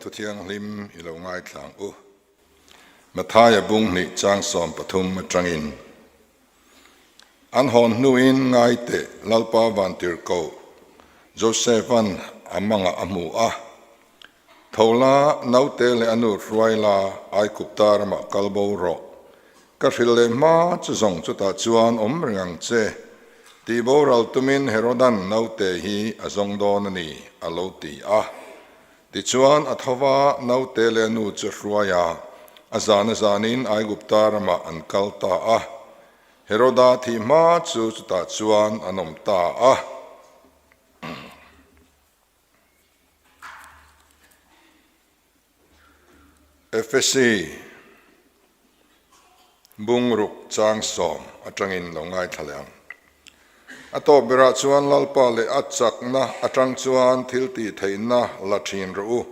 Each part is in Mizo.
Pathian thu thianghlim i lo ngaithla ang u. Mathaia bung hnih chang 13 atangin, An hawn hnuin ngai teh Lalpa vantirhkoh Joseph-a'n a mangah a hmu a, Tho la, naute leh a nu hruai la, Aikupta ramah kal bo rawh. Ka hrilh leh hma chu zawng chutah chuan awm reng ang che. Tih boral tumin Herodan naute hi a zawng dawn a ni, a lo ti a. Tichuan a tho va, naute leh a nu chu hruai a, a zan a zanin Aigupta ramah an kal ta a. Heroda thih hma chu chutah chuan an awm ta a. Efesi bungruk chang sawm atangin lo ngaithla leh ang. A tawp berah chuan Lalpa leh a chakna atang chuan thil tih theihna la thin rawh u.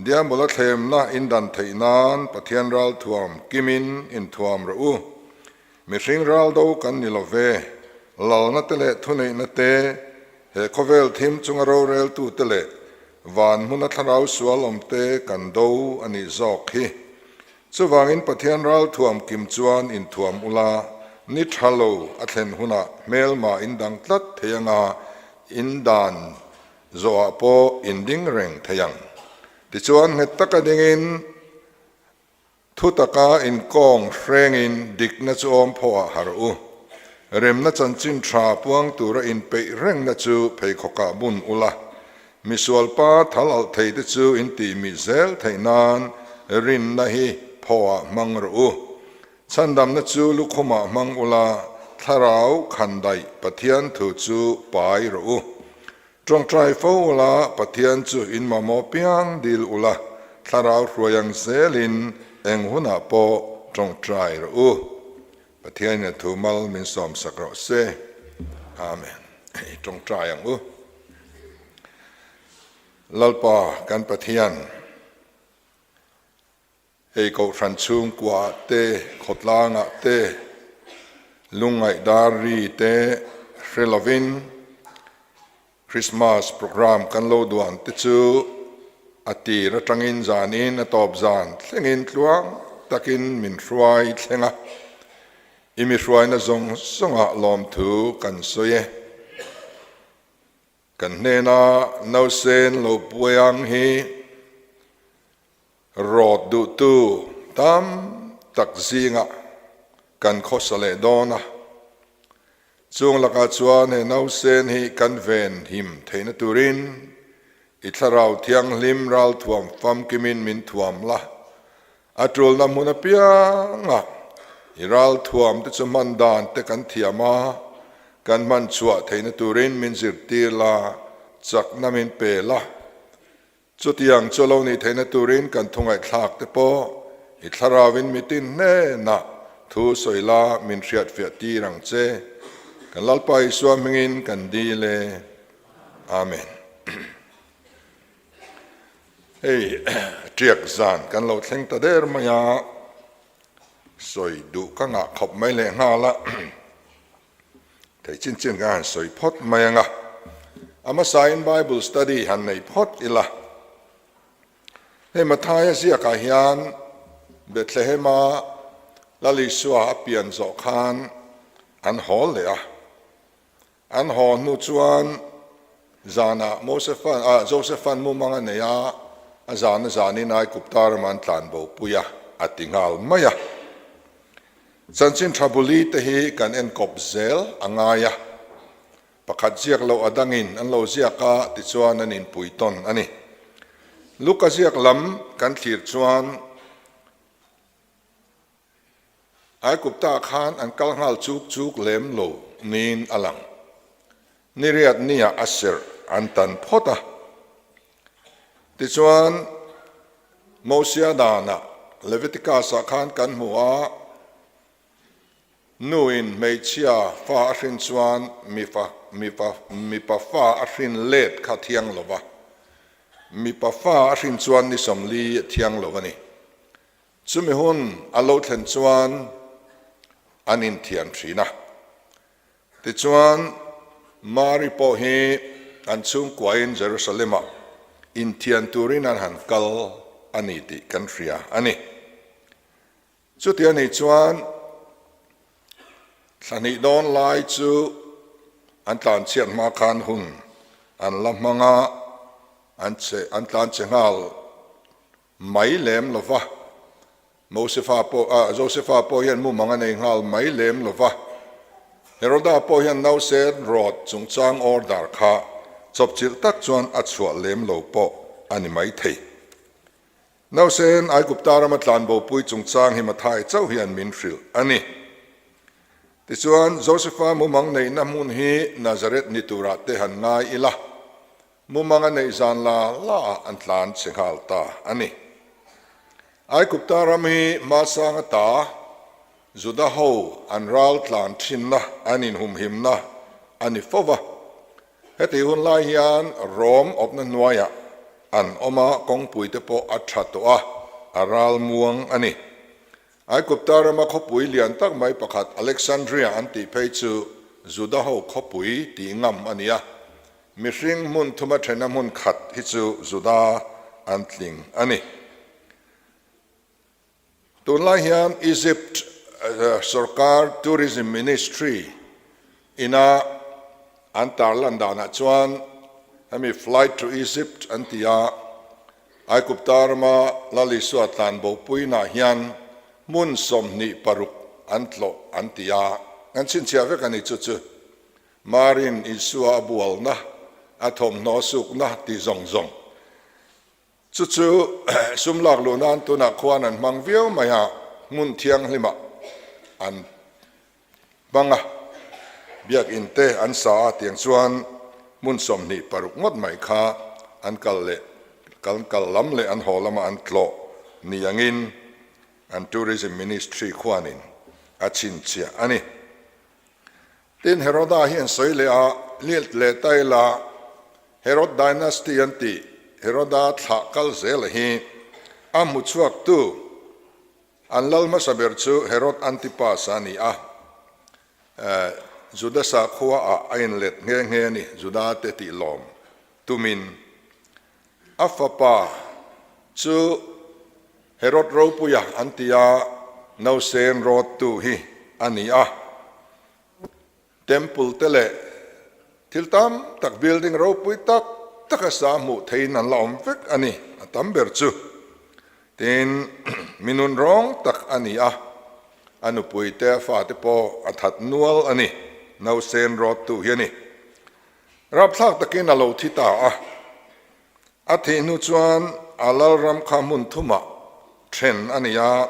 Diabol a thlemna indan theih nan Pathian ralthuam kimin inthuam rawh u. Mihring ral do kan ni lo ve, lalna te leh thuneihna te, he khawvel thim chunga roreltu te leh van hmuna thlarau sual awm te kan do a nih zawk hi. Chuvangin Pathian ral thuam kim chuan inthuam ula, ni tha lo a thlen hunah hmelma in dang tlat thei anga in dan zawhah pawh in ding reng thei ang. Tichuan nghet taka dingin, Thu taka inkawng hrengin dikna chu awm phaw ah harh u. Remna chanchin tha puang tura inpeih rengna chu pheikhawkah bun ula. Misualpa thal alh thei te chu intih mih zel theih nan rinna hi phaw ah hmang rawh u. Chhandamna chu lukhumah hmang ula, thlarau khandaih Pathian thu chu pai rawh u. Tawngtai fo ula, Pathian chu in mamawh piang dil ula, thlarau hruai ang zelin eng hunah pawh tawngtai rawh u. Pathianin a thu mal min sawmsak rawh se. Amen. I tawngtai ang u. Lalpa kan Pathian, hei Kohhran chhungkuaah te, khawtlangah te, lungngaih dar ri te hre lovin Christmas program kan lo duan te chu a tir atangin zanin a tawp zan thlengin tluang takin min hruai thleng a, i mi hruaina zawng zawngah lawmthu kan sawi e. Kan hnena nausen lo puai ang hi Rawt duhtu tam tak zingah kan khawsa leh dawn a, chung lakah chuan he nausen hi kan ven him theihna turin i thlarau thianghlim ralthuam famkimin min thuam la, a tulna hmun apiangah i ralthuam te chu hman dan te kan thiam a, kan hman chhuah theihna turin min zirtir la, chakna min pe la. Chutiang chu lo nih theihna turin kan thungaihthlak te pawh i thlarauin mitin hnenah thu sawi la min hriatfiah tir ang che. Kan Lalpa Isua hmingin kan dil e. Amen. Hei tiak zan kan lo thleng ta der mai a, sawi duh ka ngah khawp mai leh nghal a. Thei chin chin kha han sawi phawt mai ang a, a hmasain Bible study han nei phawt ila. Hei Mathaia ziakah hian Bethlehema Lal Isua a pian zawh khan an haw leh a. An haw hnu chuan zanah Mosefan, ah, Josefan mumang a nei a, a zan a zanin Aigupta ramah an tlan bopui a, a ti nghal mai a. Chanchin tha buli te hi kan enkawp zel a ngai a, pakhat ziak loh a dangin an lo ziak a tichuan an inpui tawn a ni. Luka ziak lam kan thlir chuan Aikupta khan an kal nghal chuk chuk lem lo niin a lang. Niriat nia a serh an tan phawt a. Tichuan, Mosia danah Leviticus-ah khan kan hmu a, Nuin hmeichhia fa a hrin chuan mipa, mipa, mipa fa a hrin let kha thiang lo va, mipa fa a hrin chuan ni 40 a thiang lo a ni. Chumi hun a lo thlen chuan an inthian thin a. Tichuan, Mari pawh hi an chhungkuain Jerusalem-ah. inthian turin an han kal a ni tih kan hria a ni. Chuti a nih chuan thla hnih dawn lai chu an tlanchhiat hma khan hun an la hmang a, an che an tlanchhe nghal mai lem lo va. Mosefa pawh ah Josefa pawh hian mumang a nei nghal mai lem lo va. Heroda pawh hian nausen rawt chungchang order kha chawpchilh tak chuan a chhuah lem lo pawh a ni maithei. Nausen Aigupta rama tlanbopui chungchang hi Mathai chauh hian min hrilh a ni. Tichuan, Josefa mumang neihna hmun hi Nazareth ni turah te han ngai ila, mumang a neih zan la la ah an tlan che nghal ta a ni. Aigupta ram hi hmasang ata Juda ho an ral tlan thinna an inhumhimna a ni fo va. Heti hun lai hian Rom awpna hnuaiah an awm a, kawngpui te pawh a tha tawh a, a ral muang a ni. Aigupta rama khawpui lian tak mai pakhat Alexandria an tih phei chu Juda ho khawpui tih ngam a ni a, mihring hmun thuma thena hmun khat hi chu Juda an tling a ni. Tunlai hian Egypt sorkar Tourism Ministry ina an tarlan danah chuan hemi Flight to Egypt an ti a, Aigupta rama Lal Isua tlanbopuinah hian hmun 26 an tlawh an ti a, an chhinchhiah vek a ni chu chu Marin Isua a bualna, a thawmhnaw sukna tih zawng zawng. Chu chu sum lak luh nan tunah khuan an hmang viau mai a, hmun thianghlimah an hmang a, biakinn te an sa a tiang chuan hmun 26 ngawt mai kha an kal leh kan kal lam leh an haw lama an tlawh ni angin an Tourism Ministry khuanin a chhinchhiah a ni. Tin, Heroda hi an sawi leh a, Lilt leh Taila, Herod Dynasty an tih, Heroda thlah kal zela hi a hmu chhuaktu an lal hmasa ber chu Herod Antipas a ni a, Juda sakhua ah a inlet nghe nghe a ni, Juda te tih lawm tumin a fapa chu Herod Ropuia an ti a, nausen rawttu hi a ni a. Temple te leh thil tam tak building ropui tak tak a sa hmuh theihin an la awm vek a ni, a tam ber chu. Tin, mi nun rawng tak a ni a, a nupui te a fate pawh a that nual a ni, nausen rawttu hi a ni. Rapthlak takin a lo thi ta a. A thih hnu chuan a lalram kha hmun thumah then a ni a,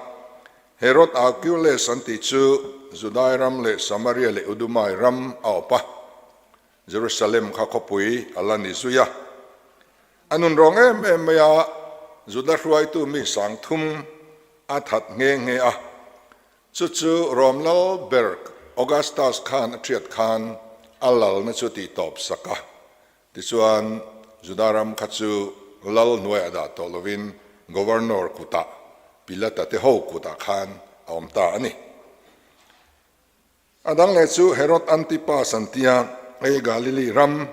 Herod Archelaus an tih chu Judai ram leh Samaria leh Udumai ram a awp a, Jerusalem kha khawpui a la ni zui a. A nun rawng em em mai a, Juda hruaitu mi 3000 a that nghe nghe a, chu chu Rom lal ber Augustus khan a thiat khan a lalna chu tihtawp sak a. Tichuan, Juda ram kha chu lal hnuaiah dah tawh lovin Governor kutah, Pilata te ho kutah khan a awm ta a ni. A dang leh chu Herod Antipas an tia, hei Galili ram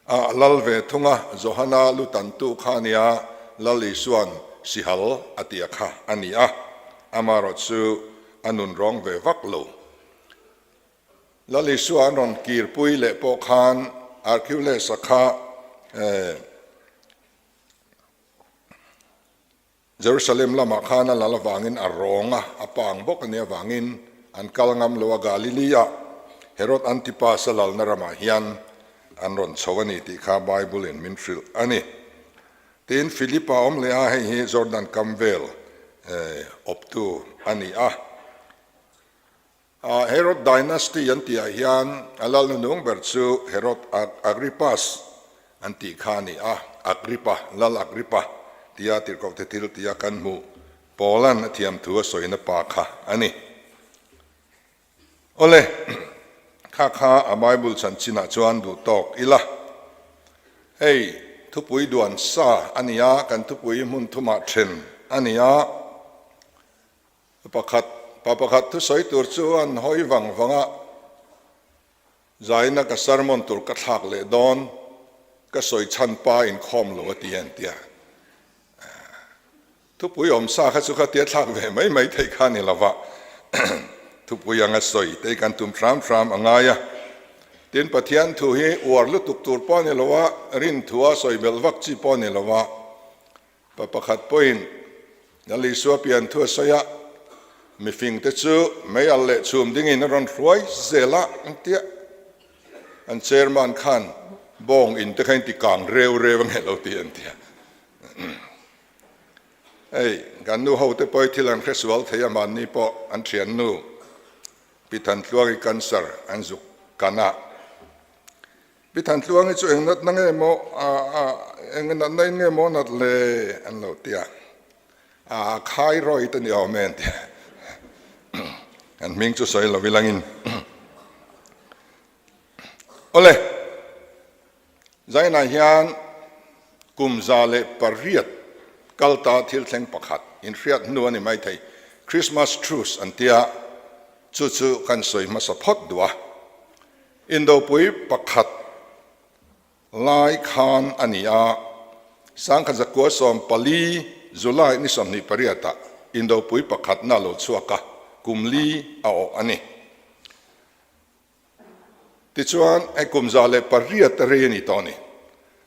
ah lal ve thung a, Johana lutantu kha a nia, Lal Isua'n sihal a tia kha a ni a, amaherawh chu a nun rawng ve vak lo. Lal Isua an rawn kirpui leh pawh khan Archelaus-a kha Jerusalem lamah khan a lal avangin a rawng a, a pa ang bawk a nih avangin an kal ngam lo a, Galilee-ah Herod Antipas-a lalna ramah hian an rawn chho a ni tih kha Bible-in min hrilh a ni. Tin, Philip-a awm leh a, hei hi Jordan kam vel awptu a ni a. Herod Dynasty an tihah hian a lal nunung ber chu Herod Agrippas an tih kha a ni a, Agrippa, Lal Agrippa tia tirhkohte thil tia kan hmuh Paula'n a thiam thu a sawina pa kha a ni. Awle, kha kha a Bible chanchinah chuan duh tawk ila. Hei, thupui duan sa a ni a, kan thupui hmun thumah then a ni a. Pakhat, pa pakhat thusawi tur chu an hawi vang vang a, zaina ka sermon tur ka thlak leh dawn. Ka sawi chhan pa inkhawm lo a ti an tia. Thupui awm sa kha chu kha tia thlak ve mai mai theih kha a ni lo va, thupui anga sawi te hi kan tum hram hram a ngai a. Tin, Pathian thu hi uar lutuk tur pawh a ni lo a, rin thua sawi belh vak chi pawh a ni lo va. Pa pakhat pawhin Lal Isua pian thu a sawi a, mifingte chu mei al leh chhum dingin a rawn hruai zel a, an tia. An chairman khan bawng in te kha in ti kang reu reu a nge lo ti an tia. Hei, kan nu ho te pawh hi thil an hre sual thei a, mahni pawh an thian nu Pi Thantluangi cancer an zuk kan a. Pi Thantluangi chu eng natna nge maw, eng natna in nge maw nat le an lo ti a, a khai rawih te ni awm e an ti a. An hming chu sawi lo ilangin. Awle, Zainah hian kum 108 kal ta thil thleng pakhat inhriat hnu a ni maithei, Christmas truce an tia, chu chu kan sawi hmasa phawt duh a. Indopui pakhat lai khan a ni a, 1914 July ni 28 ah Indopui pakhatna lo chhuak a, kum li a awh a ni. Tichuan, hei kum 108 a rei a ni tawh a ni.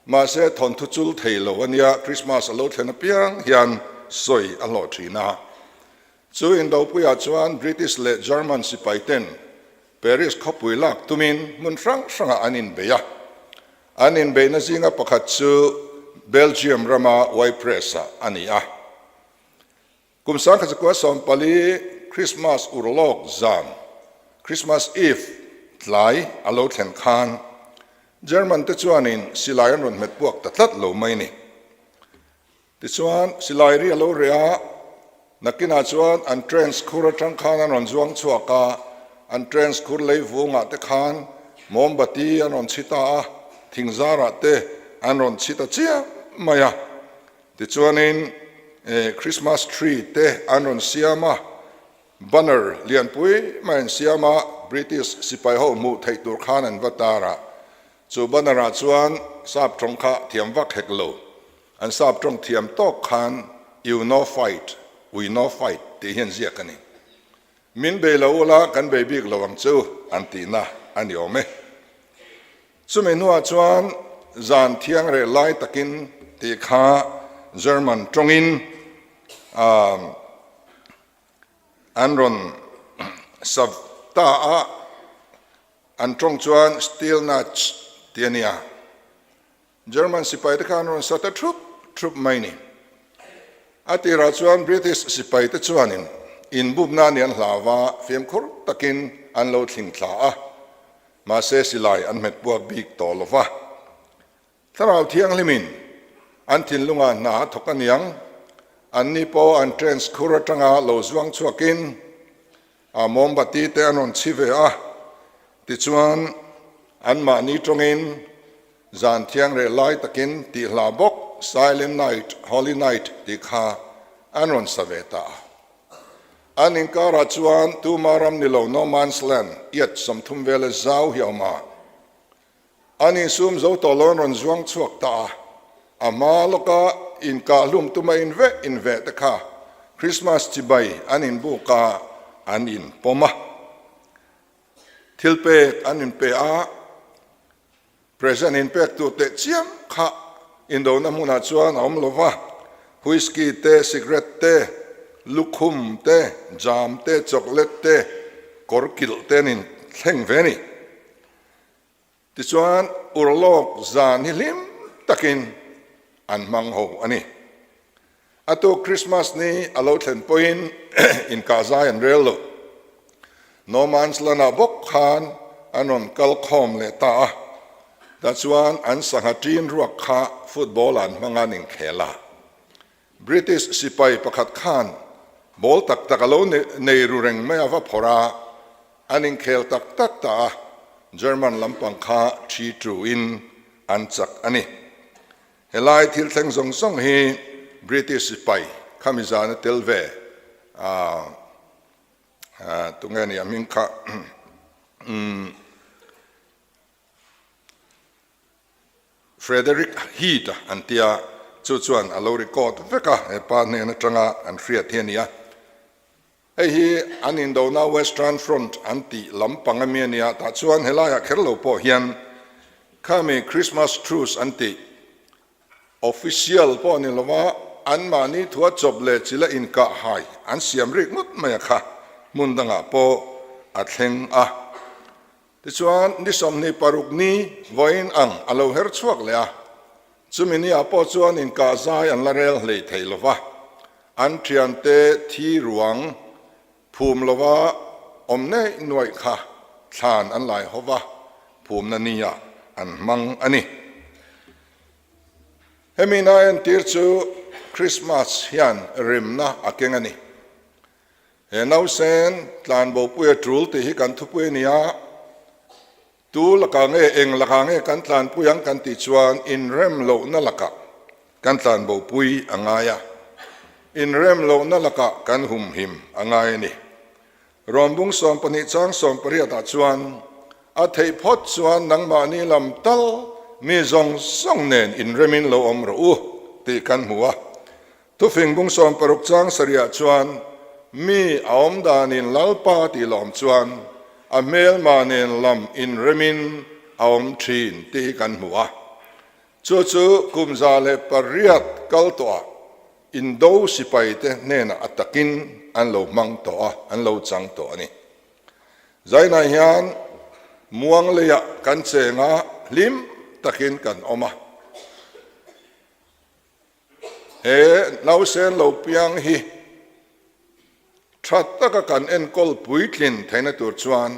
Mahse, thawnthu chul thei lo a nia, Christmas a lo thlen apiang hian sawi a hlawh thin a. Chu Indopuiah chuan British leh German sipai ten Paris khawpui lak tumin hmun hrang hrangah an inbei a. An inbeihna zinga pakhat chu Belgium rama Ypres-ah a ni a. Kum 1914 Christmas urlawk zan, Christmas Eve, tlai a lo thlen khan German te chuanin silai an rawn hmet puak ta tlat lo mai ni. Tichuan silai ri a lo reh a, nakinah chuan an trench khur atang khan an rawn zuang chhuak a, an trench khur lei vungah te khan mawmbati an rawn chhi ta a, thingzarah te an rawn chhi ta chiam mai a. Tichuanin Christmas tree te an rawn siam a, banner lianpui mai an siam a, British sipai ho hmuh theih tur khan an va tar a, chu banner ah chuan sap tawng kha thiam vak hek lo, an sap tawng thiam tawk khan You no fight, we no fight tih hi an ziak a ni. Min bei lo ula kan bei bik lo ang chu an tihna a ni awm e. Chumi hnuah chuan zan thiang reh lai takin tih kha German tawngin an rawn sa ta a, an tawng chuan Stille Nacht tih a nia. German sipaite kha an rawn sa ta thup thup mai ni. A tirah chuan British sipaite chuanin inbupna ni an hlau va, fimkhur takin an lo thling thla a. Mahse silai an hmet puak bik tawh lo va. Thlarau Thianghlimin an thinlungah hna a thawk aniang, anni pawh an trench khur atanga lo zuang chhuakin a mawmbati te an rawn chhi ve a, tichuan anmahni tawngin zan thiang reh lai takin tih hla bawk Silent Night, Holy Night tih kha an rawn sa ve ta a. An inkarah chuan tuma ram ni lo No Man's Land iat 30 vela zau hi a awm a. An insum zo tawh lo an rawn zuang chhuak ta a. A hma lawka inkah hlum tuma inveh inveh te kha Christmas chibai an inbuk a, an inpawm a. Thil pek an inpe a. Present inpek tur teh chiam kha indona hmunah chuan a awm lo va, whisky te, cigarette te, lukhum te, jam te, chocolate te, kawr kilh te an inthleng ve a ni. Tichuan urlawk zan hi hlim takin an hmang ho a ni. A tuk Christmas ni a lo thlen pawhin inkahzai an rel lo. No Man's Land-ah bawk khan an rawn kal khawm leh ta a, tah chuan an sangha ṭin ruak kha football an hmang a an inkhel a. British sipai pakhat khan ball tak tak a lo nei ru reng mai a va phawrh a, an inkhel tak tak ta a, German lampang kha ṭhi ṭuin an chak a ni. Helai thil thleng zawng zawng hi British sipai khami zana tel ve tunge nia hming kha umm. Frederick Heath-a an tia, chu chuan a lo record vek a, he pa hnen atanga an hriat hi a ni a. Hei hi an indona Western Front an tih lampang ami a nia, tah chuan helaiah kher lo pawh hian khami Christmas Truce an tih official pawh ni lova anmahni thua chawp leh chila inkah hai an siam rik ngawt mai a kha hmun dangah pawh a thleng a. Tichuan, ni 26 ni vawiin ang a lo her chhuak leh a, chumi niah pawh chuan inkah zai an la rel hlei thei lo va, an thiante thi ruang phum lova awm neih nuaih kha thlan an lai ho va, phumna niah an hmang a ni. Hemi na entir chu Krismas hian rimna a keng a ni. He nausen tlanbopui a tul tih hi kan thupui a ni a, tu lakah nge eng lakah nge kan tlanpui ang kan tih chuan inrem lohna lakah kan tlanbopui a ngai a, inrem lohna lakah kan humhim a ngai a ni. Rawnbung 12 chang 18 ah chuan a theih phawt chuan nangmahni lam tal mi zawng zawng nen inremin lo awm rawh u tih kan hmu a. Thufing bung 60 chang sarihah chuan mi a awm danin Lalpa tih lawm chuan a hmelma nen lam inremin a awm thin tih hi kan hmu a. Chu chu kum 108 kal tawhah Indo sipaite hnenah a takin an lo hmang tawh a, an lo chang tawh a ni. Zainah hian muang leiah kan cheng a, hlim takin kan awm a. He nausen lo piang hi tha taka kan enkawl puitlin theihna tur chuan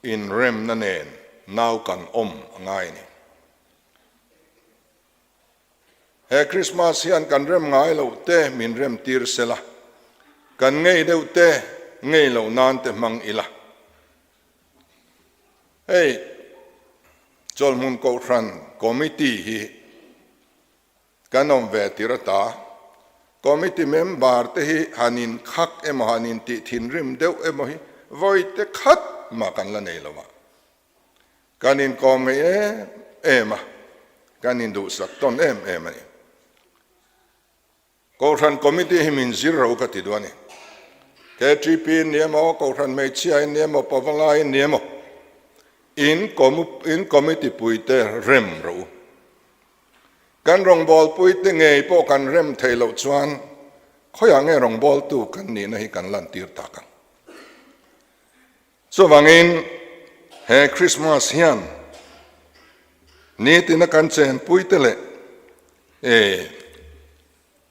inremna nen nau kan awm a ngai a ni. He Krismas hian kan rem ngai loh te min rem tir sela, kan ngei deuh te ngei loh nan te hmang ila. Hei Chawlhmun Kohhran Committee hi Kan awm ve tir ata. Committee member te hi han in khak emaw han in tih thinrim deuh emaw hi vawi te khat mah kan la nei lo a. Kan inkawm ngei em em a, kan induhsak tawn em em a ni. Kohhran Committee hi min zir ro ka ti duh a ni. KTP in ni emaw, Kohhran hmeichhia in ni emaw, Pavalai in ni emaw, in in Committee puite rem ro u. Kan rawngbawlpuite ngei pawh kan rem theih loh chuan khawiah nge rawngbawltu kan nihna hi kan lantir tak ang. Chuvangin he Krismas hian nitina kan chenpuite leh e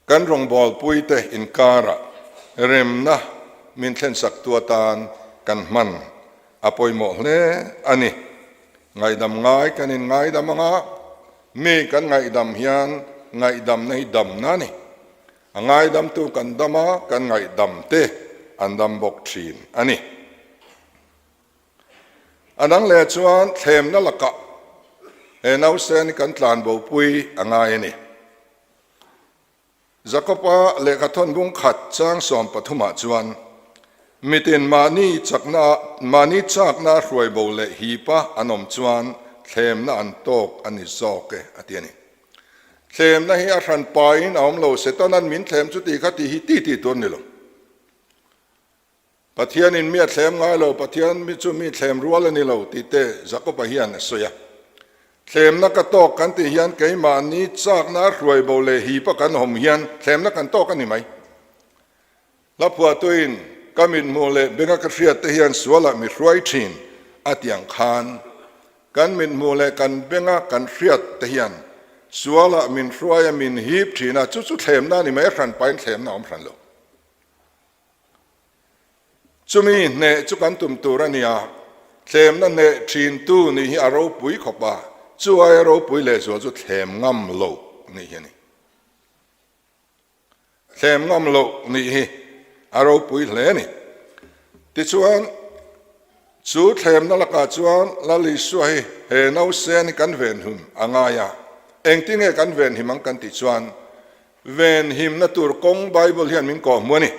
kan rawngbawlpuite inkarah remna min thlensak tu atan kan hman a pawimawh hle a ni. Ngaihdam ngai kan in ngaidam anga mi kan ngaihdam hian ngaihdamna hi damna a ni. A ngaidamtu kan dam a, kan ngaihdam te an dam bawk thin a ni. A dang leh chuan thlemna lakah he nausen hi kan tlanbopui a ngai a ni. Jakob-a lehkha thawnbung khat chang 13 ah chuan, Mitin mahni chakna mahni chakna hruai bo leh hipa an awm chuan thlemna an tawk a ni zawk e, a ti a ni. Thlemna hi a hran pain a awm lo, Setanan min thlem chu ti kha ti hi ti ti tur a ni lo. Pathianin mi a thlem ngai lo, Pathian mi chu mi thlem rual a ni lo tih te Jakob-a hian a sawi a. Thlemna ka tawk kan tih hian keimahni chakna a hruai bo leh hipa kan awm hian thlemna kan tawk a ni mai. Hla phuahtuin ka mithmuh leh benga ka hriat te hian sualah mi hruai thin a ti ang khan kan mithmuh leh kan benga kan hriat te hian sualah min hruai a min hip thin a, chu chu thlemna a ni mai, a hran pahin thlemna a awm hran lo. Chumi hneh chu kan tum tur a nia, thlemna hneh thintu nih hi a ropui khawp a, chu aia ropui lehzual chu thlem ngam lo nih hi a ni. Thlem ngam lo nih hi a ropui hle a ni. Tichuan, chu thlemna lakah chuan Lal Isua hi he nausen hi kan venhim a ngai a, engtin nge kan venhim ang kan tih chuan, Venhimna tur kawng Bible hian min kawhhmu a ni.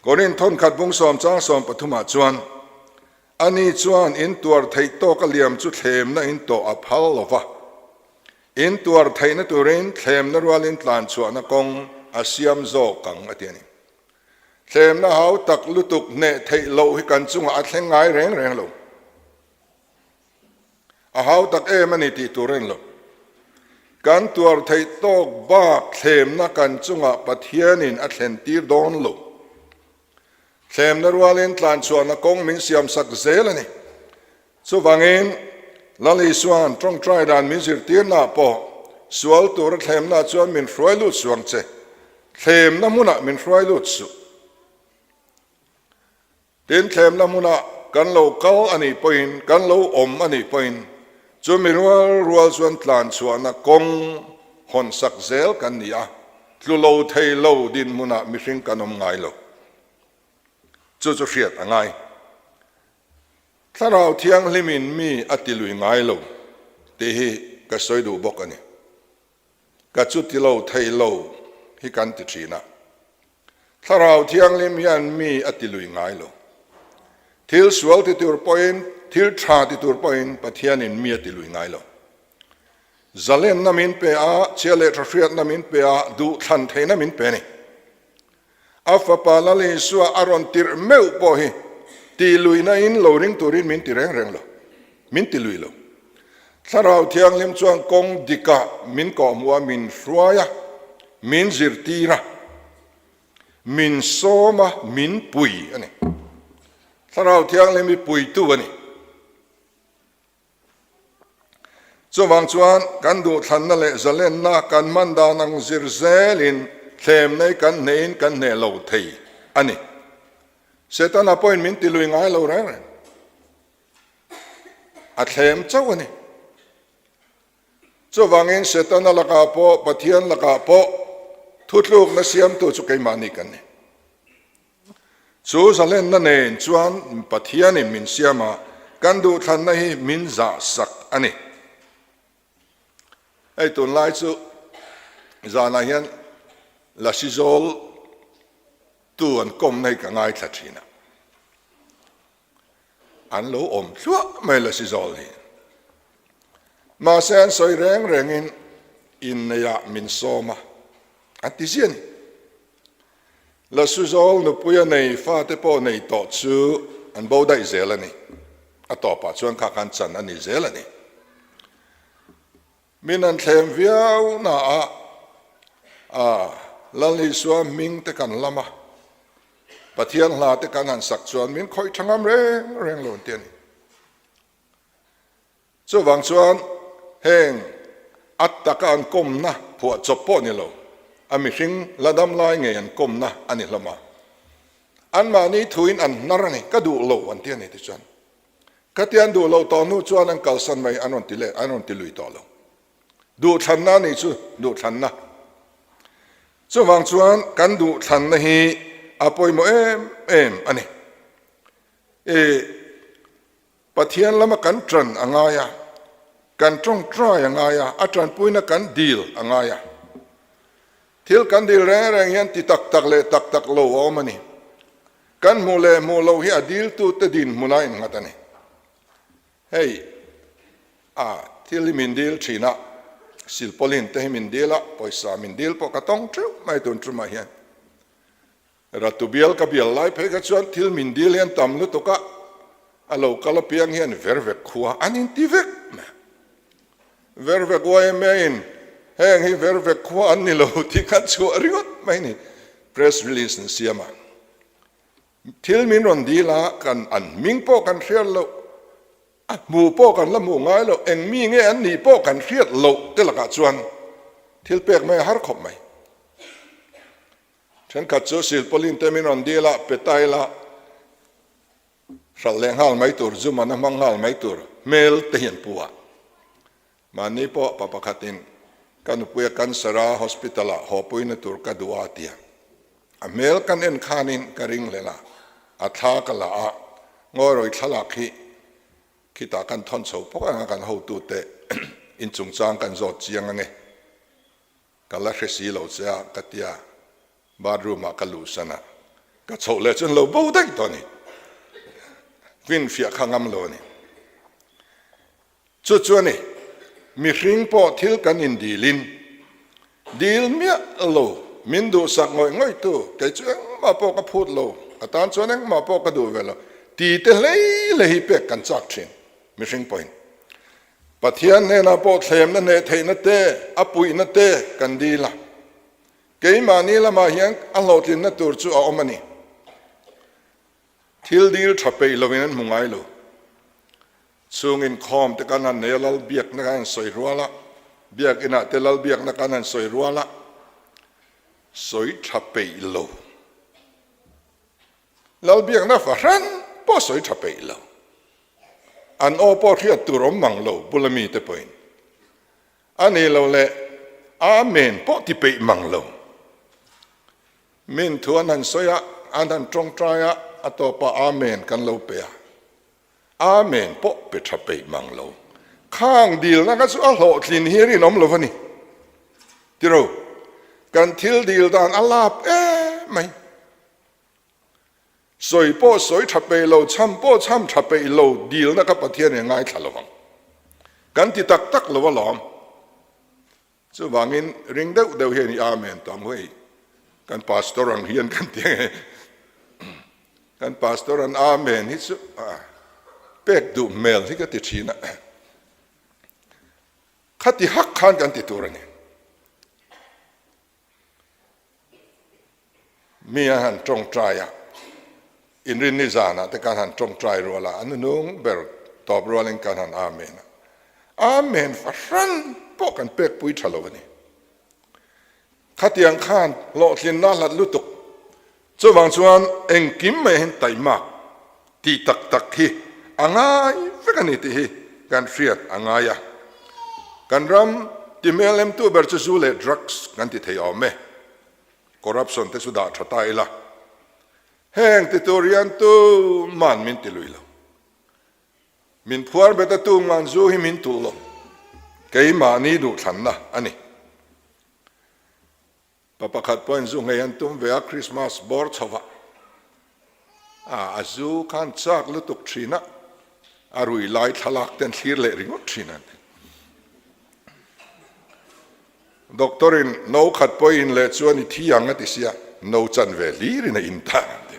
Korinth thawnkhat bung sawm chang 13 ah chuan, Ani chuan in tuar theih tawk a liam chu thlemna in tawh a phal lo va. In tuar theihna turin thlemna rualin tlanchhuahna kawng a siam zawk ang, a ti a ni. Thlemna hau tak lutuk hneh theih loh hi kan chungah a thleng ngai reng reng lo. A hau tak em a ni tih tur a ni lo. Kan tuar theih tawk bak thlemna kan chungah Pathianin a thlen tir dawn lo. Thlemna rualin tlanchhuahna kawng min siamsak zel a ni. Chuvangin, Lal Isua'n tawngtai dan min zirtirnaah pawh sual tura thlemna chuan min hruai lut suh ang che, thlemna hmunah min hruai lut suh. Tin, thlemna hmunah kan lo kal a nih pawhin, kan lo awm a nih pawhin, chumi rual rual chuan tlanchhuahna kawng hawnsak zel kan ni a, tlu lo thei lo dinhmunah mihring kan awm ngai lo. Chu chu hriat a ngai. Thlarau Thianghlimin mi a ti lui ngai lo tih hi ka sawi duh bawk a ni. Ka chu ti lo thei lo hi kan ti thin a. Thlarau Thianghlim hian mi a ti lui ngai lo. Thil sual ti tur pawhin, thil tha ti tur pawhin Pathianin mi a ti lui ngai lo. Zalenna min pe a, chhia leh tha hriatna min pe a, duhthlan theihna min pe a ni. A fapa Lal Isua a rawn tirh meuh pawh hi ti luihna in lo ring turin min ti reng reng lo, min ti lui lo. Thlarau Thianghlim chuan kawng dikah min kawhhmuh a, min hruai a, min zirtir a, min sawm a, min pui a ni. Thlarau Thianghlim hi puitu a ni. Chuvang chuan kan duhthlanna leh zalenna kan hman dan ang zir zelin thlemna hi kan hnehin kan hneh lo thei a ni. Setana pawhin min ti lui ngai lo reng reng. A thlem chauh a ni. Chuvangin Setana lakah pawh Pathian lakah pawh thutlukna siamtu chu keimahni kan ni. Chu zalenna nen chuan Pathianin min siam a, kan duhthlanna hi min zahsak a ni. Hei tunlai chu zanah hian Lasi zawl tu an kawmna hi ka ngaithla thin a. An lo awm thluah mai Lasi zawl hi. Mahse an sawi reng rengin inneiah min sawm a, an ti zia a ni. Lasuzawl nupuia nei fate pawh nei tawh chu an bo daih zel a ni. A tawpah chuan kha khan chan a ni zel a ni. Min an thlem viau naah a Lal Isua hming te kan lam a, Pathian hla te kan han sak chuan min khawih tha ngam reng reng lo an ti a ni. Chuvang chuan heng a taka an kawmna phuah chawp pawh ni lo, a mihring la dam lai ngei an kawmna a ni hlawm a. Anmahni thuin an hnar a ni, ka duh lo an ti a ni tichuan. Khati an duh loh tawh hnu chuan an kalsan mai an rawn ti leh, an rawn ti lui tawh lo. Duhthlanna a nih chu duhthlanna. Chuvang chuan kan duhthlanna hi a pawimawh em em a ni. I. Pathian lama kan ṭan a ngai a, kan ṭawngṭai a ngai a, a ṭanpuina kan dil a ngai a. Thil kan dil reng reng hian ti tak tak leh tak tak lo a awm a ni. Kan hmuh leh hmuh loh hi a diltute dinhmun a innghat a ni. Hei a thil hi min dil ṭhin a, silpawlin te hi min dil a, pawisa min dil pawh ka tawng ṭeuh mai tun ṭumah hian. Ratu bial ka bial lai phei kha chuan thil min dil hian tam lutuk a, a lo kal apiang hian ver vek khua an inti vek mai a. Ver vek yma in heng hi ver vek khua an ni lo tih kha chhuah ringawt mai ni press release an siam a. Thil min rawn dil a, kan an hming pawh kan hriat loh, a hmuh pawh kan la hmuh ngai loh, eng mi nge an nih pawh kan hriat loh te lakah chuan thil pek mai a har khawp mai. Thenkhat chu silpawlin te min rawn dil a, pe ta ila hralh leh nghal mai tur, Zuman a hmang nghal mai tur hmel te hi an pu a. Mahni pawh pa pakhatin ka nupuia cancer a hospital ah haw puina tur ka duh a ti a. A hmel kan en khanin ka ring hlel a, a thla ka la a, ngawi thlalak hi khitah kan thawn chho phawk ang a kan hotute in chungchang kan zawt chiang ange. Ka la hre si lo che a, ka ti a, bathroom ah ka luhsan a, ka chhoh leh chuan lo bo daih tawh a ni. Finfiah kha ngam lo a ni. Chu chu a ni. Mihring pawh thil kan indilin dil miah lo, min duhsak ngawih ngawih tu, kei chu engmah pawh ka phut lo, a tan chuan engmah pawh ka duh ve lo ti te hlei hlei hi pek kan chak thin mihring pawhin. Pathian hnenah pawh thlemna hneh theihna te, a puihna te kan dil a. Keimahni lamah hian a hlawhtlinna tur chu a awm a ni. Thil dil tha peih lovin an hmu ngai lo. Chung inkhawm te kan han nei a, lal biakna kan han sawi rual a, biakinah te lal biakna kan han sawi rual a, sawi tha peih lo. Lal biakna fahran pawh sawi tha peih lo. An aw pawh hriat tur awm mang lo bula mite pawhin. A ni lo leh Amen pawh ti peih mang lo. Min thu an han sawi a, an han tawngtai a, a tawpah Amen kan lo pe a. Amen pawh pe tha peih mang lo. Khang dilna kha chu a hlawhtlin hi rinawm lo a ni. Tiro, kan thil dil dan a lap em mai. Sawi pawh sawi tha peih lo, chham pawh chham tha peih lo dilna kha Pathian in ngaithla lo ang. Kan ti tak tak lo alawm. Chuvangin ring deuh deuh hian i Amen tawh ang hei. Kan pastor ang hian kan ti ang e. Kan pastor an Amen hi chu pek duh hmel hi ka ti thin a. Khati hak khan kan ti tur a ni. Mi an han tawngtai a, inrinni zanah te kan han tawngtai rual a, a nunung ber tawp rualin kan han Amen a. Amen fahran pawh kan pekpui tha lo a ni. Khatiang khan hlawhtlinna hlat lutuk. Chuvang chuan engkim mai hian taimak tih tak tak hi a ngai vek a ni tih hi kan hriat a ngai a. Kan ram ti hmelhemtu ber chu zu leh drugs kan ti thei awm e. Corruption te chu dah tha ta ila. Heng ti tur hian tuman min ti lui lo. Min phuar bet a tuman zu hi min tulh lo. Keimahni duhthlanna a ni. Pa pakhat pawhin zu nghei an tum ve a, Christmas bawr chho ah a zu khan chak lutuk thin a, a rui lai thlalak ten thlir leh ringawt thin a ni. Doctor in no khat pawh in leh chuan i thi ang a ti sia, no chan ve hlir in a in ta an ti.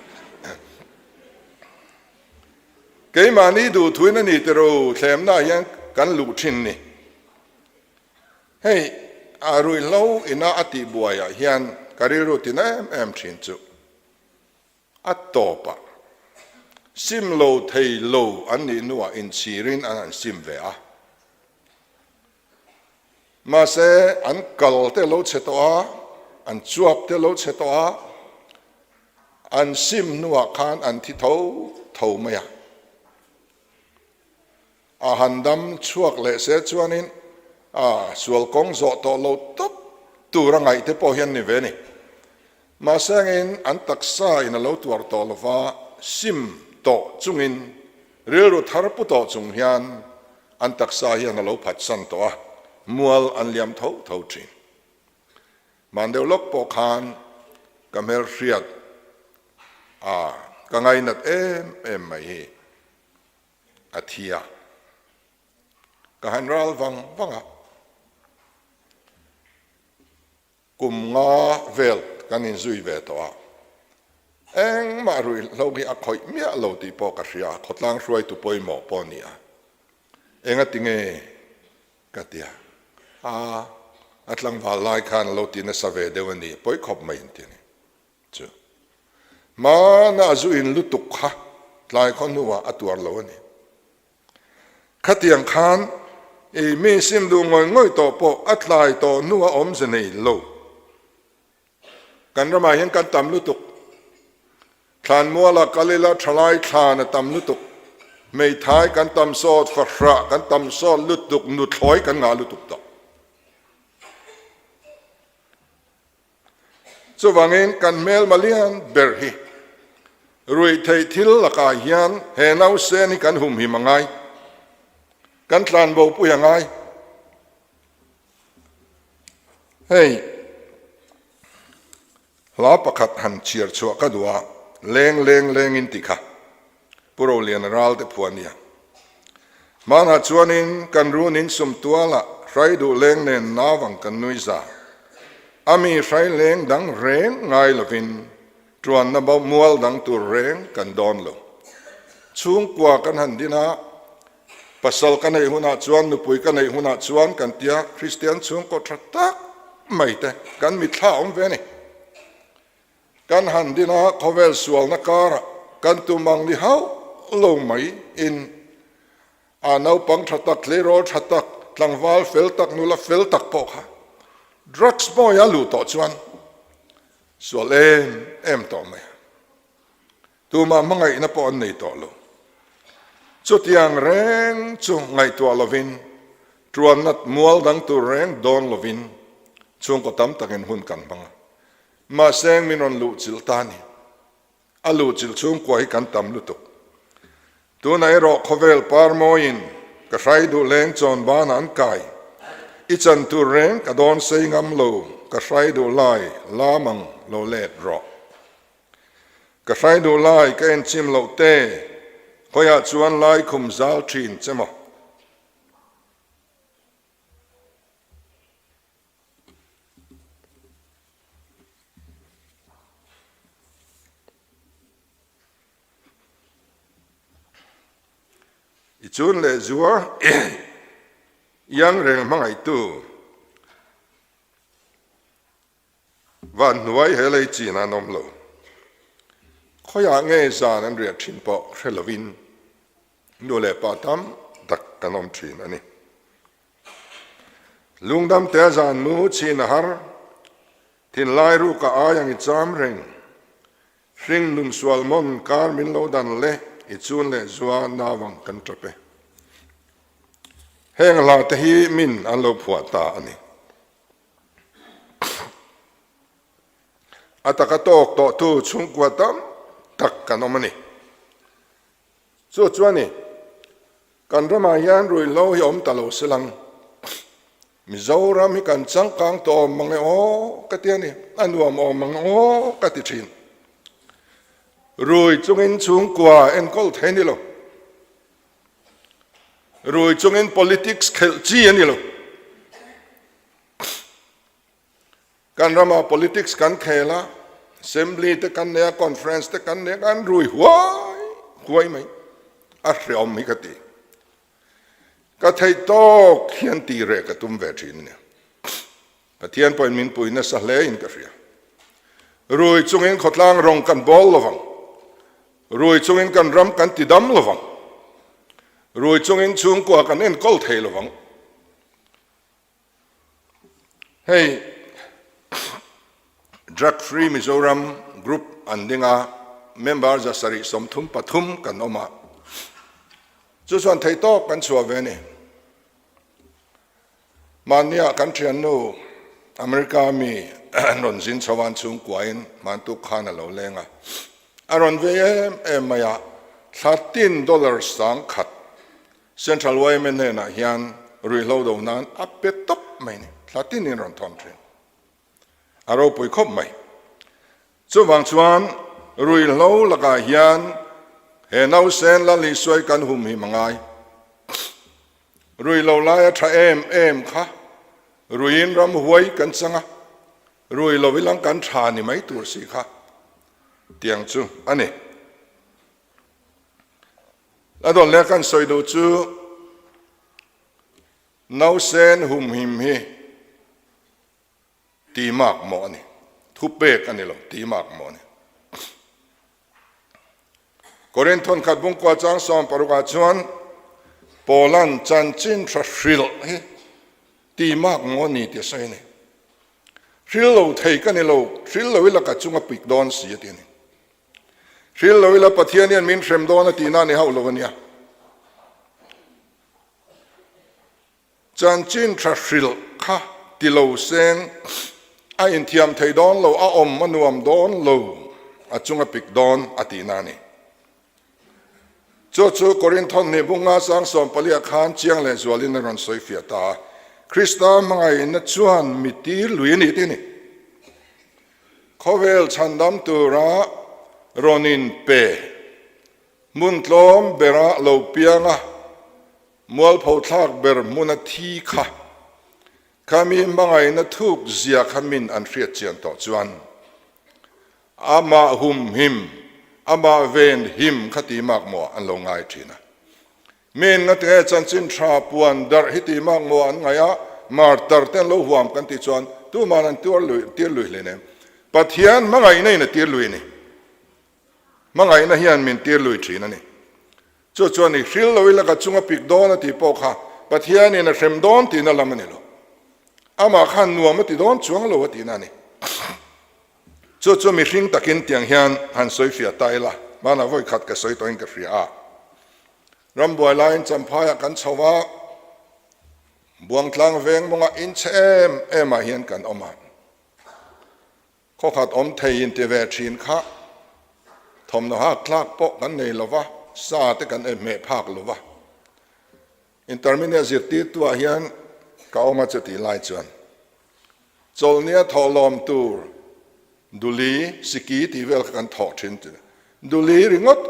Keimahni duhthuin a ni tiro thlemna ah hian kan luh thin ni. Hei a ruihhlo ina a tih buaiah hian ka rilru tin em em thin chu a tawp a, sim lo thei lo an nih hnuah inchhirin an han sim ve a. Mahse an kal te lo chhe tawh a, an chuap te lo chhe tawh a, an sim hnuah khan an thi tho tho mai a. A han dam chhuak leh se chuanin a sual kawng zawh tawh lo tawp tur a ngaih te pawh hian ni ve ni. Mahse angin an taksa in a lo tuar tawh lova sim tawh chungin rilru thar pu tawh chung hian an taksa hian a lo phatsan tawh a, mual an liam tho tho thin. Hman deuh lawk pawh khan ka hmelhriat a ka ngainat em em mai hi. A thi a, ka han ral vang vang a, kum nga vel kan inzui ve tawh a, engmah ruihhlo hi a khawih miah lo tih pawh ka hria a, khawtlang hruaitu pawimawh pawh a ni a, engati nge ka ti a, a tlangval lai khan a lo ti nasa ve deuh a ni, pawi khawp mai an ti a ni. Chu hmana a zu in lutuk kha tlai khaw hnuah a tuar lo a ni. Khatiang khan i mi sim duh ngawih ngawih tawh pawh a tlai tawh hnuah awmze nei lo. Kan ramah hian kan tam lutuk. Thlanmualah kal ila thalai thlan a tam lutuk. Hmeithai kan tam sawt, fahrah kan tam sawt lutuk, nuthlawi kan ngah lutuk tawh. Chuvangin kan hmelma lian ber hi ruihtheih thil lakah hian he nausen hi kan humhim a ngai, kan tlanbopui a ngai. Hei hla pakhat han chhiar chhuah ka duh a, Leng leng lengin tih kha Pu Roliana Ralte phuah a nia. Hmanah chuanin kan run in sum tualah. Hrai duh leng nen nau ang kan nui za. A mi hrai leng dang reng ngai lovin Tuanna mual dang tur reng kan dawn lo. Chhungkua kan han din a, pasal ka neih hunah chuan, nupui ka neih hunah chuan kan tia Kristian chhungkaw tha tak mai te kan mitthla awm ve a ni. Kan han din a, khawvel sualna karah kan tum ang ni hauh lo mai in a naupang tha tak, tleirawl tha tak, tlangval fel tak, nula fel tak pawh kha drugs bawia luh tawh chuan Sual em em tawh mai a, tumah hmangaihna pawh an nei tawh lo. Chutiang reng chu ngaihtuah lovin, tuanna mual dang tur reng dawn lovin chhungkaw tam takin hun kan hmang a. Mahse min rawn luhchilh ta a ni. A luhchilh chhungkua hi kan tam lutuk. Tunah erawh khawvel par mawiin ka hrai duh leng chawn banah an kai. I chan tur reng ka dawn sei ngam lo, ka hrai duh lai lam ang lo let rawh. Ka hrai duh lai ka enchim loh te, khawiah chuan lai khum zal thin che maw? I chun leh zuar iang reng hmangaihtu van hnuai he lei chin an awm lo. Khawiah nge zan an riah thin pawh hre lovin nu leh pa tam tak kan awm thin a ni. Lungdam te zan mu chin a har, thinlai ruka ai ang i cham reng. Hring nun sual mawn kar min lo dan le i chun leh zua nau ang kan tap e. Heng hla te hi min an lo phuah ta a ni. A taka tawk tawhtu chhungkua tam tak kan awm a ni. Chu chuan i kan ramah hian ruihhlo hi awm ta lo se lang. Mizoram hi kan changkang tawh awm mang e aw ka ti a ni, a nuam awm mang aw ka ti thin. Rui chungin chhungkua enkawl thei a ni lo. Rui chungin politics khelh chi a ni lo. Kan ramah politics kan khel a, assembly te kan nei a, conference te kan nei a, kan rui huai huai mai. A hreawm hi ka ti. Ka theih tawk hian tih reh ka tum ve thin a nia. Pathian pawhin min pui nasa hle in ka hria. Rui chungin khawtlang rawng kan bawl lovang. Rui chungin kan ram kan ti dam lovang. Rui chungin chhungkua kan enkawl thei lovang. Hei Drug Free Mizoram Group an ding a, member 733 kan awm a, chu chuan thei tawk kan chhuah ve a ni. Mahnia kan thiannu America mi an rawn zin chho a, an chhungkuain hmantuk khan a lo leng a, a rawn vei em em mai a, thla tin dollar 10,000 Central yma hnenah hian ruihhlo do nan a pe tawp mai ni, thla tinin rawn thawn thin. A ropui khawp mai. Chuvang chuan ruihhlo lakah hian he nausen Lal Isuai kan hum hi mangai. Ruihlo laia tha em em kha ruiin ram huai kan chang a, ruihlo ilang kan tha ni mai tur si kha tiang chu a ni. A dawn leh kan sawi duh chu nausen humhim hi ti mak mawh a ni, thupek a ni lo, ti mak mawh a ni. Korinth thawnkhat bungkua chang 16 ah chuan Paulan chanchin tha hrilh hi ti mak maw a ni tih a sawi a ni. Hril lo thei ka ni lo, hril lo ila ka chunga pik dawn si a ti a ni. Hril lo ila Pathian hian min hrem dawn a tihna a ni hauh lo a nia. Chanchin tha hrilh kha ti lo seng a inthiam thei dawn lo, a awm a nuam dawn lo, a chung a pik dawn a tihna a ni. Chu chu Korinthon nih bunga sang 14 khan chiang leh zualin a rawn sawi fiah ta a, Krista hmangaihna chuan mi tir lui a ni tih a ni. Khawvel chhandam tura rawn in pe, hmun tlawm bera lo pianga mualpho thlak ber hmuna thi kha. Khami hmangaihna thuk zia kha min an hriat chian tawh chuan amah hum him, amah ven him kha ti mak maw an lo ngai thin a. Min nga tinge chanchin tha puan darh hi ti mak maw an ngaih a, martar te an lo huam kan tih chuan tuman an tuar lui tir lui hle nem. Pathian hmangaihna in a tir lui a ni. Hmangaihna hian min tir lui thin a ni. Chu chuan i hril lo ila ka chunga pik dawn a tih pawh kha Pathianin a hrem dawn tihna lam a ni lo. Amah khan nuam a ti dawn chuang lo a tihna a ni. Chu chu mihring takin tiang hian han sawi fiah ta ila, hmanah vawi khat ka sawi tawhin ka hria a. Rambuai laiin Champhaiah kan chho a, Buangtlang veng mawngah inchhe em em ah hian kan awm a. Khawkhat awm thei in ti ve thin kha thawmhnaw hak tlak pawh kan nei lo va, sa te kan hmeh phak lo va. Intermediate zirtirtu ah hian ka awm a chutih lai chuan chawlhnia thawhlawm tur duli, siki tih vel kha kan thawh thin tih duli ringawt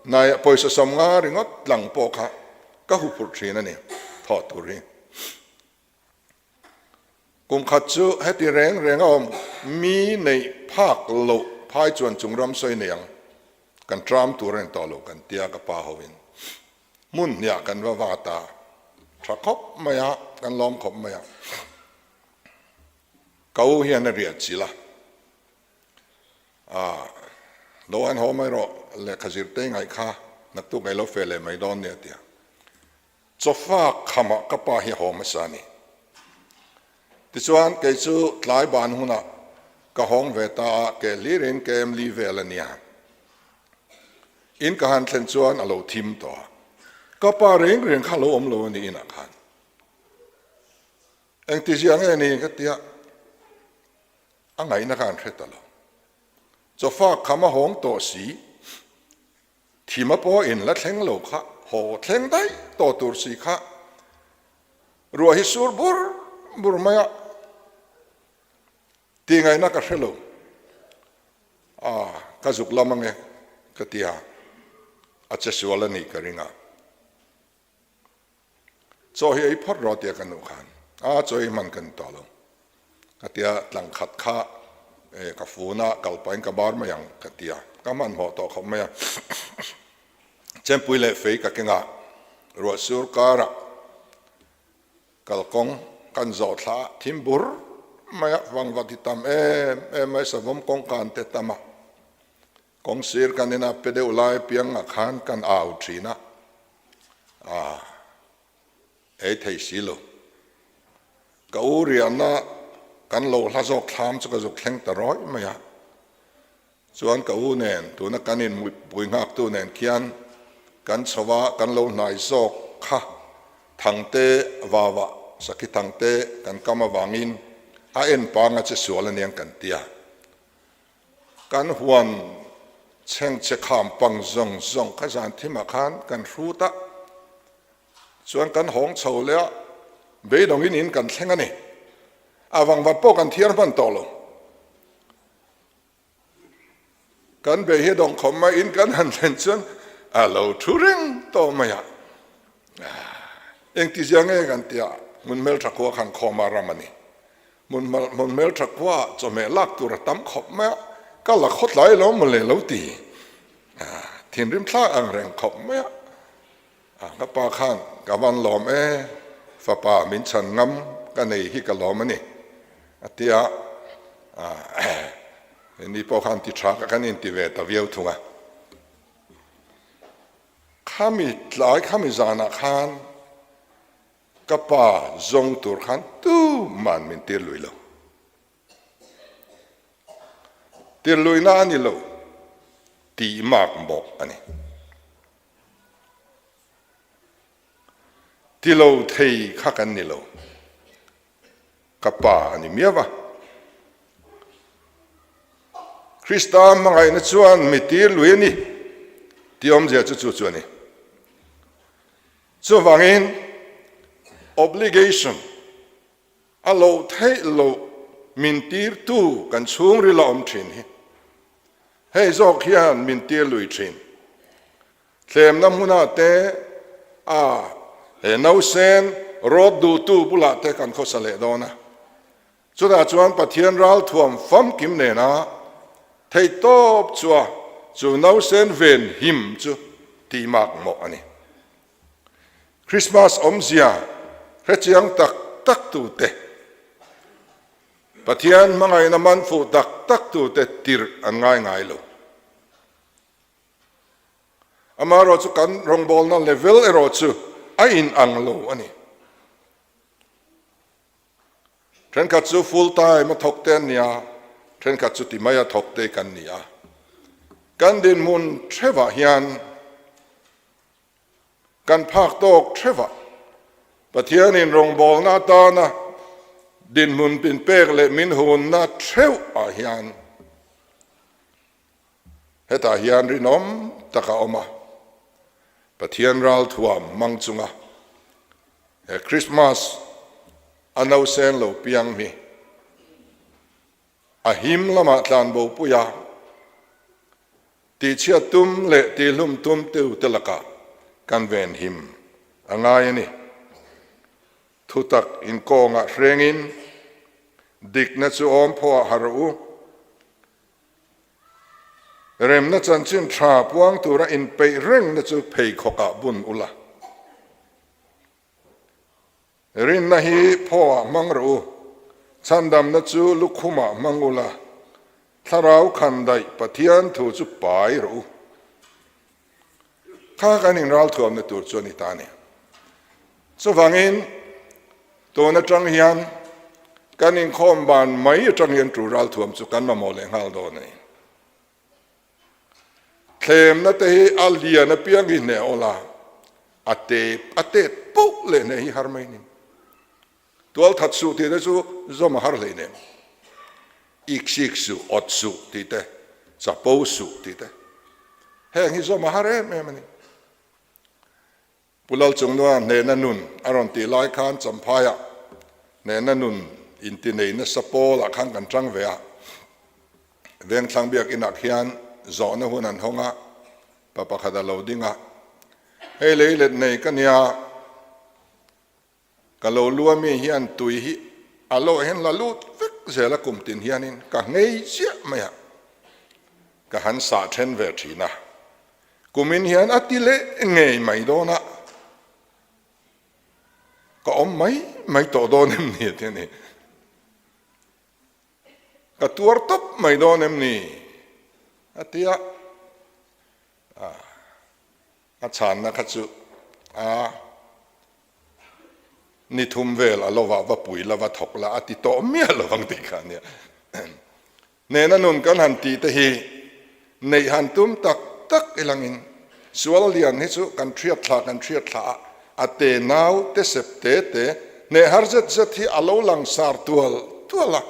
hnaiah pawisa 50 ringawt tlang pawh kha ka huphurh thin a ni thawh tur hi. Kum khat chu heti reng reng a awm, mi neih phak loh phai chuan chung ram sawi nei ang, kan tram tur a ni tawh lo kan tia ka pa ho in hmun hniah kan va vat a, tha khawp mai a, kan lawm khawp mai a, ka u hian a riah chilh a, ah lo an haw mai rawh lehkha zirte ngaih kha naktuk ngaih lo fe leh mai dawn nia tia. Chawfak khamah ka pa hi a haw hmasa a ni. Tichuan, kei chu tlai ban hunah ka hawng ve ta a, ke hlirin KM li vel a nia. In ka han thlen chuan a lo thim tawh a. Ka pa reng reng kha a lo awm lo a ni inah khan. Engtizia nge ni ka tia, a ngaihna kha an hre ta lo. Chawfak kham a hawng tawh si. Thima pawh in la thleng lo kha, haw thleng daih tawh tur si kha, ruah hi sur bur bur mai a, tih ngaihna ka hre lo, ah ka zuk lam ange ka ti a, a che sual a nih ka ring a. Chaw hi ei phawt rawh tia ka nuh khan a chaw ei hman ka ni tawh lo. Ka tia tlang khat kha e ka fun a kal pahin ka bar mai ang ka tia ka hmanhmawh tawh khawp mai a. Chempui leh fei ka keng a, ruah sur karah kalkawng kan zawh thla a thim bur mai a, vangvat hi tam em em mai savawm kawngkan te tam a, kawngsir kan ina pe deuh lai piangah khan kan au thin a. A ei thei si lo. Ka u riahna kan lo hla zawk thlam chu ka zuk thleng ta rawih mai a. Chuan ka u nen tuna kan inpui nghaktu nen khian kan chho a, kan lo hnai zawk kha Thangte vava Sakhi Thangte kan kam avangin a en panga che sual aniang kan tia. Kan huan chhengchhe kham pang zawng zawng kha zan thimah khan kan hrut a, chuan kan hawng chho leh a, beidawngin in kan thleng a ni. A vangvat pawh kan thiar hman tawh lo. Kan bei hi dawng khawp mai in kan han thlen chuan a lo thu reng tawh mai a. Engtizia nge kan tia hmun hmeltha khua khan khawma ram a ni. Hmun hmun hmeltha khua chawhmeh lak tur a tam khawp mai a, ka la khawtlai lo mawle lo ti. Thinrim thlak ang reng khawp mai a. Ka pa khan ka van lawm e, fapa min chhan ngam ka nei hi ka lawm a ni a ti a. Ni pawh khan ti tha ka kan inti ve ta viau thung a. Khami tlai khami zanah khan Ka pa zawng tur khan tuman min tir lui lo. Tir luihna a ni lo tih mak bawk a ni. Ti lo thei kha kan ni lo. Ka pa a ni miau a. Krista hmangaihna chuan mi tir lui a ni tih awmzia chu chu chu a ni. Chuvangin obligation a loh theih loh min tirtu kan chhungril a awm thin hi. Hei zawk hian min tir lui thin. Thlemna hmunah te a he nausen rawt duhtu bulah te kan khawsa leh dawn a. Chutah chuan Pathian ralthuam famkim nena theihtawp chua chu nausen ven him chu tih mak mawh a ni. Krismas awmzia hrechiang tak tak tute, Pathian hmangaihna man fuh tak tak tute tirh an ngai ngai lo. Amaherawh chu kan rawngbawlna level erawh chu a inang lo a ni. Thenkhat chu full time a thawk te an ni a, thenkhat chu ti mai a thawk te kan ni a. Kan dinhmun thevah hian kan phak tawk thevah Pathianin rawngbawlna atana dinhmun min pek leh min hunna theuh ah hian hetah hian rinawm tak a awm a, Pathian ralthuam hmang chunga he Krismas a nausen lo piang hi a him lamah tlanbo pui a, tihchhiat tum leh tihlum tum tu te lakah kan venhim a ngai a ni. Thutak inkawngah hrengin dikna chu awm phawh ah harh u. Remna chanchin tha puang tura inpeih rengna chu pheikhawkah bun ula. Rinna hi phawah hmang rawh u, chhandamna chu lukhumah hmang ula, thlarau khandaih Pathian thu chu pai rawh u. Kha kan inralthuamna tur chu a ni ta a ni. Chuvangin, tun atang hian kan inkhawm ban mai atang hian tu ralthuam chu kan mamawh leh nghal dawn a ni. Thlemna te hi a lian apiang hi hneh awl a, a te a tet poh leh hneh hi har mai ni. Tualthat suh tih te chu zawm a har hlei nem. Iksik suh, awt suh tih te, chapo suh tih te. Heng hi zawm a har em em a ni. Pu Lalchungnua hnehna nun a rawn tih lai khan Champhaiah hnehna nun intinei nasa pawlah khan kan tang ve a. Vengthlang biakinah khian zawhna hun an hawng a, pa pakhat a lo ding a, Hei lei let nei ka nia, Ka lo lu a mi hian tui hi a lo hian la lut vek zel a kum tin hianin ka nghei chiah mai a, ka han sah then ve thin a, kumin hian a ti leh ngei mai dawn a, ka awm mai mai tawh dawn em ni a ti a ni. Ka tuar tawp mai dawn em ni a ti a. A chhanna kha chu a ni thum vel a lovah va pui la va thawk la a ti tawh miah lo ang tih kha a nia. Nena nun kan han tih te hi neih han tum tak tak ilangin sual lian hi chu kan hriat thla kan hriat thla a, a te nau te sep te te hneh har zet zet hi a lo lang sar tual tual a,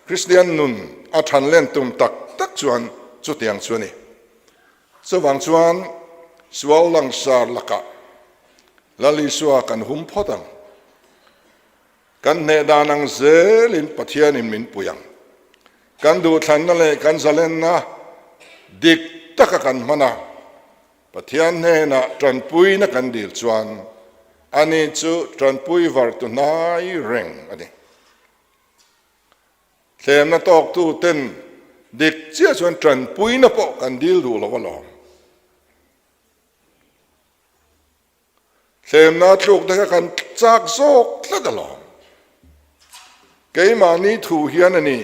Kristian nun a than len tum tak tak chuan chutiang chu a ni. Chuvang chuan sual langsar lakah Lal Isua kan hum phawt ang. Kan hneh dan ang zelin Pathianin min pui ang. Kan duhthlanna leh kan zalenna dik taka kan hman a, Pathian hnenah tanpuina kan dil chuan ani chu tanpui vartu hnai reng a ni. Thlemna tawktu ten dik chiah chuan tanpuina pawh kan dil duh lo alawm. Thlemna tluk te kha kan chak zawk tlat alawm. Keimahni thu hian a ni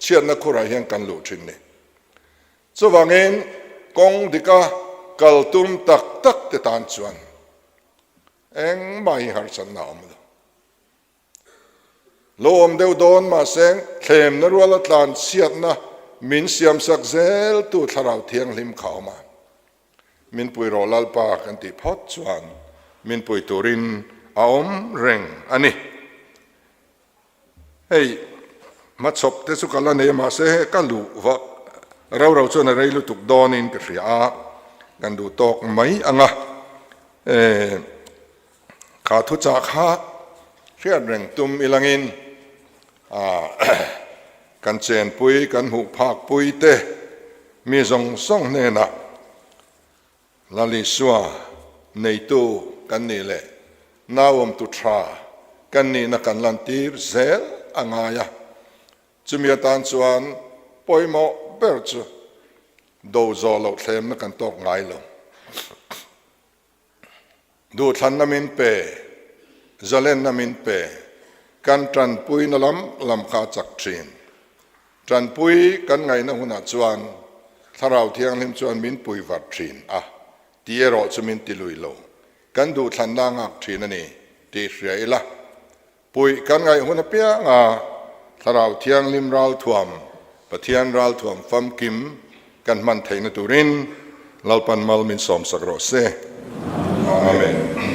chhiatna khurah hian kan luh thin ni. Chuvangin kawng dika kal tum tak tak te tan chuan engmah hi harsatna a awm lo. Lo awm deuh dawn mahse thlemna ruala tlan chhiatna min siamsak zeltu Thlarau Thianghlim kha awm a. Min pui rawh Lalpa kan tih phawt chuan min pui turin a awm reng a ni. Hei hmachhawp te chu ka la nei a mahse hei ka luh vak rau rau chuan a rei lutuk dawnin ka hria a, kan duh tawk mai ang a. Kha thuchah kha hriat reng tum ilangin kan chenpui, kan hmuh phakpui te mi zawng zawng hnenah Lal Isua neitu kan nih leh nauawmtu tha. kan nihna kan lantir zel a ngai a. Chumi atan chuan pawimawh ber chu do zawh loh thlemna kan tawk ngai lo. Duhthlanna min pe, zalenna min pe, kan tanpuina lam lam kha a chak thin. Tanpui kan ngaihna hunah chuan Thlarau Thianghlim chuan min pui vat thin a, tih erawh chu min ti lui lo. Kan duhthlanna a nghak thin a ni tih hria ila. Puih kan ngaih hun apianga Thlarau Thianghlim ralthuam, Pathian ralthuam famkim kan hman theihna turin Lalpan mal min sawmsak rawh se. Amen.